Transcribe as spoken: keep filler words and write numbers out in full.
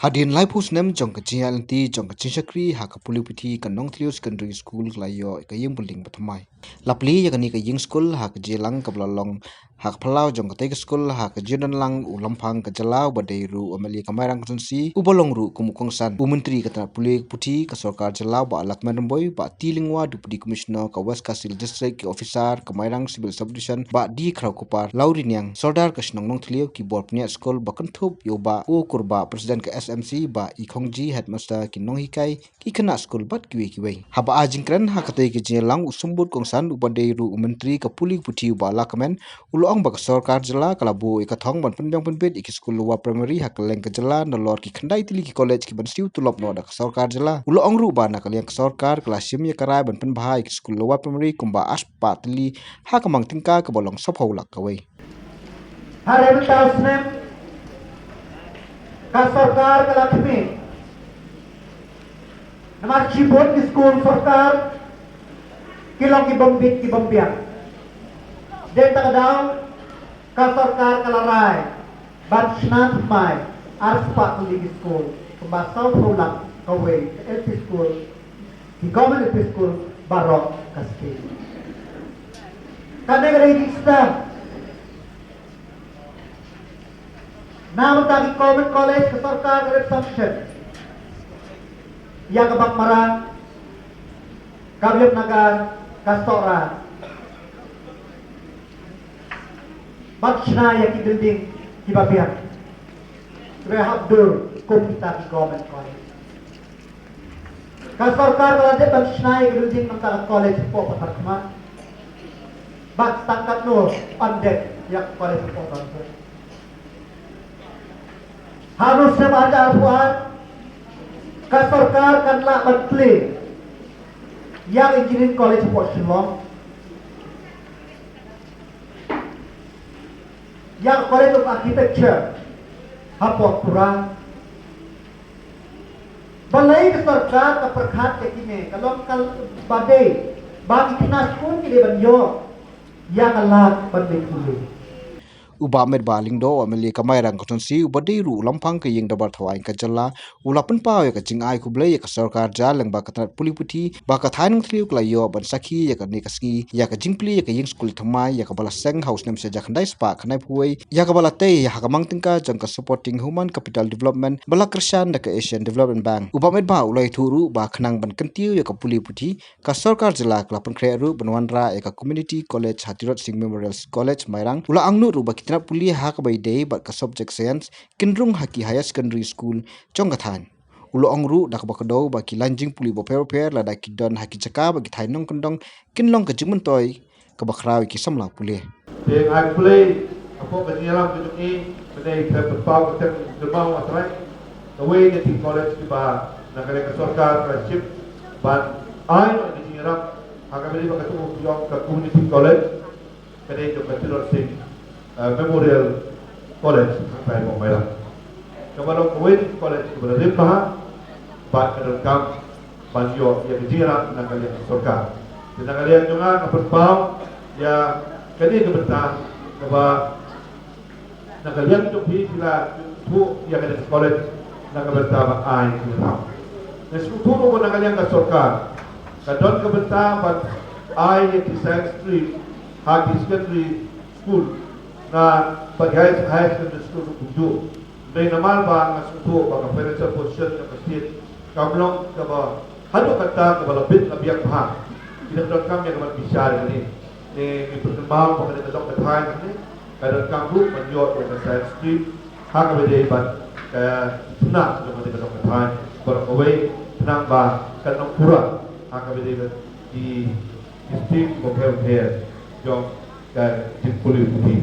Hadien laiphew snem jong ka jingïaid lynti jong ka jingshakri ha ka pule puthi, ka Nongthliew Secondary School ka la ïoh ïa ka ïing building bathymmai. La plie ïa kane ka ïing skul ha ka jingïalang kaba la long ha ka phyllaw jong katei ka skul ha ka jingdon lang u Lamphang ka jylla uba dei ruh u MLA ka Mairang constituency, uba long ruh kum u kongsan u Myntri ka tnat pule puthi ka sorkar jylla Bah Lahkmen Rymbui, Bah T. Lyngwa, Deputy Commissioner ka West Khasi Hills District, ki officer ka Mairang Civil Subdivision, Bah D. Khrawkupar, Lawriniang, Sordar ka shnong Nongthliew, ki bor pynïaid skul, ba kynthup ïa u Bah O. Kurbah, President ka S M C, Bah I. Khongji, Headmaster, ki nonghikai, ki khynnah skul bad kiwei kiwei. Haba ai jingkren ha katei ka jingïalang, u Symbud Kongsan uba dei ruh u Myntri ka pule puthi u Bah Lahkmen, u la ong ba ka sorkar jylla ka la buh ïa ka thong ban pynbiang pynbit ïa ki skul Lower Primary ha kylleng ka jylla, nalor ki khyndai tylli ki college kiban siew tulop noh da ka sorkar jylla. U la ong ruh ba na ka liang ka sorkar ka la shim ïa ka rai ban pynbha ïa ki skul Lower Primary kumba arspah tylli ha ka mang tyngka kaba long saphew lak kawei. Ha ri mynta u snem ka sorkar ka la khmih. Namar shibun ki skul sorkar ki long ki bym bit ki bym biang. Dei ta ka daw ka sorkar ka la rai ban shna thymmai arspah tylli ki skul, kumba saphew lak kawei ka L P school, ki government L P school baroh ka state. Kane ka dei ka stem. Na bynta ki government college ka sorkar ka dep sanction ïa ka Baghmara, ka Viziannagar, ka Sohra, ban shna ïa ki building kiba biang kiba hap dur kum kita ki government college. Ka sorkar ka la dep ban shna ïa ka building mynta ka college hapoh Patharkhmah. Bad tang katno yn dep ïa ka college hapoh Patharkhmah. Ha u snem ar hajar arphew ar ka sorkar kan lah ban plie ïa ka engineering college hapoh Shillong, ïa ka College of Architecture hapoh Tura. Balei ka sorkar ka pyrkhat ïa kine, ka long kaba dei ba ki khynnah skul ki dei ban ïoh ïa ka lad ban leit pule. U Bah Metbah Lyngdoh, u MLA ka Mairang constituency, uba dei ruh u Lamphang ka ïing dorbar thawaiñ ka jylla, u la pynpaw ïa ka jingai khublei ïa ka sorkar jylla lyngba ka tnat pule puthi ba ka thaiñ Nongthliew ka la ïoh ban sakhi ïa kane ka sngi ïa ka jingplie ïa ka ïing skul thymmai, ïa kaba la seng ha u snem shi hajar khyndai spah khyndaiphew wei, ïa kaba la tei ha ka mang tyngka jong ka Supporting Human Capital Development ba la kyrshan da ka Asian Development Bank. U Bah Metbah u la ïathuh ruh ba khnang ban kyntiew ïa ka pule puthi, ka sorkar jylla ka la pynkhreh ruh ban wanrah ïa ka Community College ha Tirot Sing Memorial College Mairang. U la angnud ruh ba ki tnat pule ha kaba ïadei bad ka subject science kin rung ha ki higher secondary school jong ka thaiñ. U la ong ruh da kaba kdew ba ki lain jingpule bapher bapher lada ki don ha ki jaka ba ki thaiñ nongkyndong kin long ka jingmyntoi kaba khraw ïa ki samla pule. Te nga ai khublei hapoh ka jingïalam ka jong i, mynne i khlem pynpaw ka kyrteng kyrpang U Trai. Kawei na ki college kiba na ka liang ka sorkar ka la shim ban ai noh ka jingïarap ha kaba ïadei bad ka jong ka community college, ka dei jong ka Tirot Sing, eh, Memorial College hangtai hapoh Mairang. Kaba long kawei na ki college kiba la rim bha bad ka donkam ban ïoh ïa ka jingïarap na ka liang ka sorkar. Te na ka liang jong nga nga pynpaw ïa kane ka bynta kaba na ka liang jong phi phi la ïathuh ïa kane ka college na ka bynta ban ai jingïarap. Nga sngewthuh ruh ba na ka liang ka sorkar ka don ka bynta ban ai ïa ki science stream ha ki secondary school, na bad high, high secondary school ruh kumjuh. Dei namar ba nga sngewthuh ba ka financial position jong ka state kam long kaba haduh katta kaba la bit la biang bha. Ki dang donkam ïa ka ban bishar ïa kane. Te ngi pyrkhat ba kane ka dong ka thaiñ kane ka donkam ruh ban ïoh ïa ka science stream ha kaba ïadei bad ka khynnah jong kane ka dong ka thaiñ baroh kawei, khnang ba kan long pura ha kaba ïadei bad ki, ki stream bapher bapher jong ka jingpule puthi.